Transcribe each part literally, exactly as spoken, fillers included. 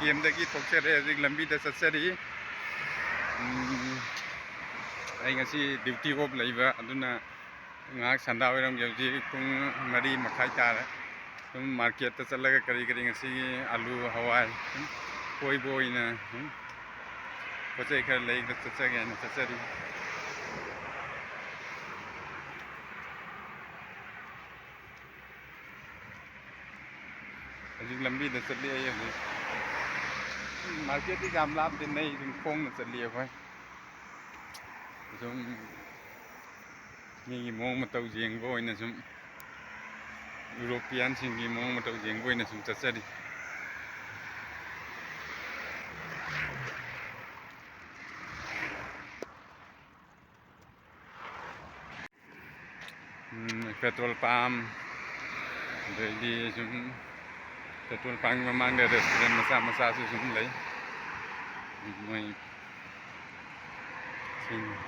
ꯀꯦꯝꯗꯒꯤ ꯊꯣꯛꯆꯔꯦ, ꯍꯧꯖꯤꯛ ꯂꯝꯕꯤꯗ ꯆꯠꯆꯔꯤ꯫ ꯎꯝ, ꯑꯩ ꯉꯁꯤ duty off ꯂꯩꯕ, ꯑꯗꯨꯅ ꯉꯥꯏꯍꯥꯛ ꯁꯟꯗꯥ ꯑꯣꯏꯔꯝꯒꯦ꯫ ꯍꯧꯖꯤꯛ ꯄꯨꯡ ꯃꯔꯤ ꯃꯈꯥꯏ ꯇꯥꯔꯦ꯫ ꯁꯨꯝ marketꯇ ꯆꯠꯂꯒ ꯀꯔꯤ ꯀꯔꯤ ꯉꯁꯤꯒꯤ ꯑꯂꯨ, ꯍꯋꯥꯏ, ꯁꯨꯝ ꯀꯣꯏꯕ ꯑꯣꯏꯅ ꯁꯨꯝ ꯄꯣꯠ ꯆꯩ ꯈꯔ ꯂꯩꯕ ꯆꯠꯆꯒꯦ ꯍꯥꯏꯅ ꯆꯠꯆꯔꯤ꯫ ꯍꯧꯖꯤꯛ ꯂꯝꯕꯤꯗ ꯆꯠꯂꯤ ꯑꯩ ꯍꯧꯖꯤꯛ꯫ Marketꯇꯤ ꯌꯥꯝ ꯂꯥꯞꯇꯦ, ꯅꯛꯏ, ꯑꯗꯨꯝ ꯈꯣꯡꯅ ꯆꯠꯂꯤ ꯑꯩꯈꯣꯏ꯫ ꯁꯨꯝ ꯃꯤꯒꯤ ꯃꯑꯣꯡ ꯃꯇꯧ ꯌꯦꯡꯕ ꯑꯣꯏꯅ ꯁꯨꯝ, Europeanꯁꯤꯡꯒꯤ ꯃꯑꯣꯡ ꯃꯇꯧ ꯌꯦꯡꯕ ꯑꯣꯏꯅ ꯁꯨꯝ ꯆꯠꯆꯔꯤ꯫ ꯎꯝ, petrol pump, ꯑꯗꯩꯗꯤ ꯁꯨꯝ petrol pumpꯀꯤ ꯃꯃꯥꯡꯗ restaurant ꯃꯆꯥ ꯃꯆꯥꯁꯨ ꯁꯨꯝ ꯂꯩ꯫ ꯃꯣꯏ ꯁꯤꯡ-,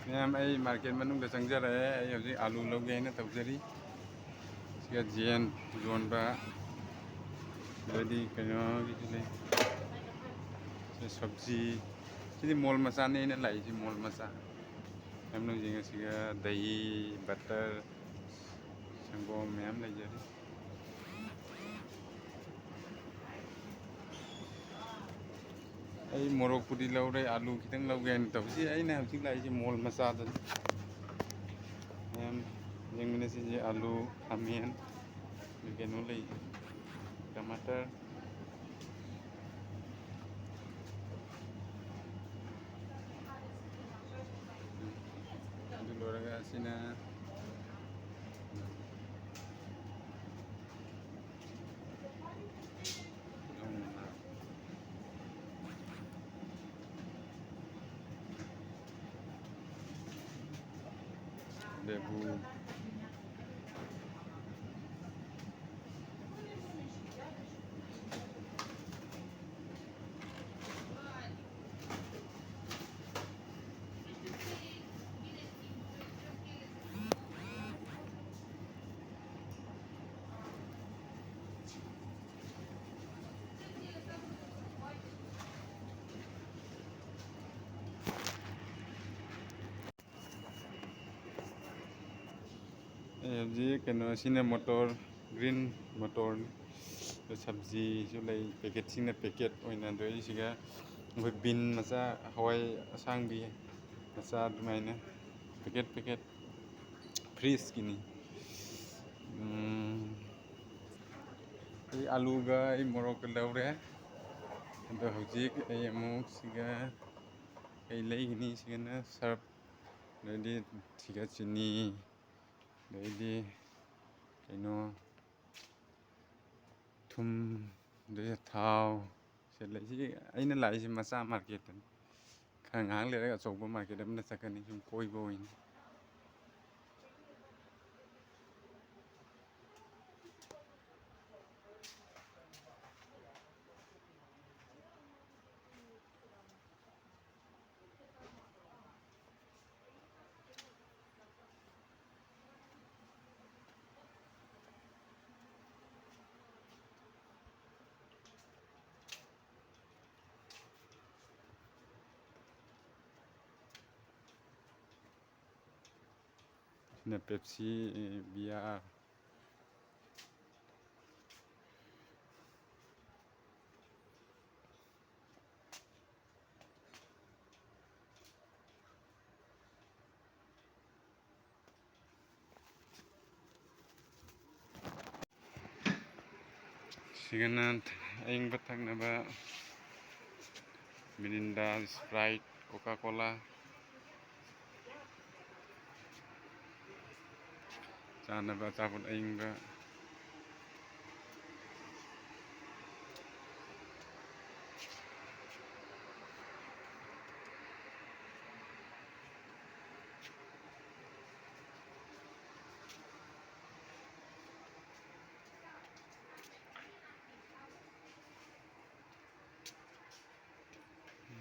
ꯃꯌꯥꯝ, ꯑꯩ ꯃꯥꯔꯀꯦꯠ ꯃꯅꯨꯡꯗ ꯆꯪꯖꯔꯛꯑꯦ꯫ ꯑꯩ ꯍꯧꯖꯤꯛ ꯑꯥꯂꯨ ꯂꯧꯒꯦ ꯍꯥꯏꯅ ꯇꯧꯖꯔꯤ꯫ ꯁꯤꯒ ꯖꯦꯟ ꯌꯣꯟꯕ, ꯑꯗꯩꯗꯤ ꯀꯩꯅꯣꯒꯤꯁꯨ ꯂꯩ꯫ ꯁꯤ ꯁꯕꯖꯤ, ꯁꯤꯗꯤ ꯃꯣꯜ ꯃꯆꯥꯅꯦ ꯑꯩꯅ ꯂꯥꯛꯏꯁꯦ, ꯃꯣꯜ ꯃꯆꯥ꯫ ꯌꯥꯝ ꯂꯧꯖꯩ꯫ ꯁꯤꯒ ꯗꯍꯤ, ꯕꯇꯔ, ꯁꯪꯒꯣꯝ ꯃꯌꯥꯝ ꯂꯩꯖꯔꯤ꯫ ꯑꯩ ꯃꯣꯔꯣꯛꯄꯨꯗꯤ ꯂꯧꯔꯦ, ꯑꯥꯂꯨ ꯈꯤꯇꯪ ꯂꯧꯒꯦ ꯍꯥꯏꯅ ꯇꯧꯕꯁꯤ꯫ ꯑꯩꯅ ꯍꯧꯖꯤꯛ ꯂꯥꯛꯏꯁꯦ ꯃꯣꯜ ꯃꯆꯥꯗꯅꯤ꯫ ꯃꯌꯥꯝ ꯌꯦꯡꯃꯤꯟꯅꯁꯤ꯫ ꯑꯥꯂꯨ, ꯈꯥꯃꯦꯟ, ꯀꯩꯅꯣ ꯂꯩ, ꯇꯃꯥꯇꯔ꯫ ꯑꯗꯨ ꯂꯣꯏꯔꯒ ꯑꯁꯤꯅ ꯂꯦꯕꯨ꯫ ꯑꯩ ꯍꯧꯖꯤꯛ ꯀꯩꯅꯣ, ꯁꯤꯅ ꯃꯣꯇꯣꯔ, ꯒ꯭ꯔꯤꯟ ꯃꯣꯇꯣꯔꯅꯤ꯫ ꯑꯗꯣ ꯁꯕꯖꯤꯁꯨ ꯂꯩ, ꯄꯦꯀꯦꯠꯁꯤꯡꯅ ꯄꯦꯀꯦꯠ ꯑꯣꯏꯅ꯫ ꯑꯗꯣ ꯑꯩꯁꯤꯒ ꯑꯩꯈꯣꯏ ꯕꯤꯟ ꯃꯆꯥ, ꯍꯋꯥꯏ ꯑꯁꯥꯡꯕꯤ ꯃꯆꯥ, ꯑꯗꯨꯃꯥꯏꯅ ꯄꯦꯀꯦꯠ ꯄꯦꯀꯦꯠ ꯐ꯭ꯔꯤꯖꯀꯤꯅꯤ꯫ ꯎꯝ, ꯑꯩ ꯑꯥꯂꯨꯒ ꯑꯩ ꯃꯣꯔꯣꯛꯀ ꯂꯧꯔꯦ꯫ ꯑꯗꯣ ꯍꯧꯖꯤꯛ ꯑꯩ ꯑꯃꯨꯛ ꯁꯤꯒ ꯀꯩ ꯂꯩꯒꯅꯤ? ꯁꯤꯒꯅ ꯁꯔꯞ, ꯑꯗꯩꯗꯤ ꯁꯤꯒ ꯆꯤꯅꯤ, ꯑꯗꯩꯗꯤ ꯀꯩꯅꯣ, ꯊꯨꯝ, ꯑꯗꯩ ꯊꯥꯎ꯫ ꯁꯤ ꯂꯩꯁꯤ꯫ ꯑꯩꯅ ꯂꯥꯛꯏꯁꯤ ꯃꯆꯥ ꯃꯥꯔꯀꯦꯠꯇꯅꯤ꯫ ꯈꯔ ꯉꯥꯏꯍꯥꯛ ꯂꯩꯔꯒ ꯑꯆꯧꯕ ꯃꯥꯔꯀꯦꯠ ꯑꯃꯗ ꯆꯠꯀꯅꯤ, ꯁꯨꯝ ꯀꯣꯏꯕ ꯑꯣꯏꯅ꯫ ꯅ Pepsi, beer꯫ ꯁꯤꯒꯅ ꯑꯏꯪꯕ ꯊꯛꯅꯕ Mirinda, Sprite, Coca-Cola꯫ ꯆꯥꯅꯕ ꯑꯆꯥꯄꯣꯠ ꯑꯏꯪꯕ꯫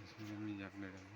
ꯁꯤꯗ ꯃꯤ ꯌꯥꯝ ꯂꯩꯔꯝꯃꯤ꯫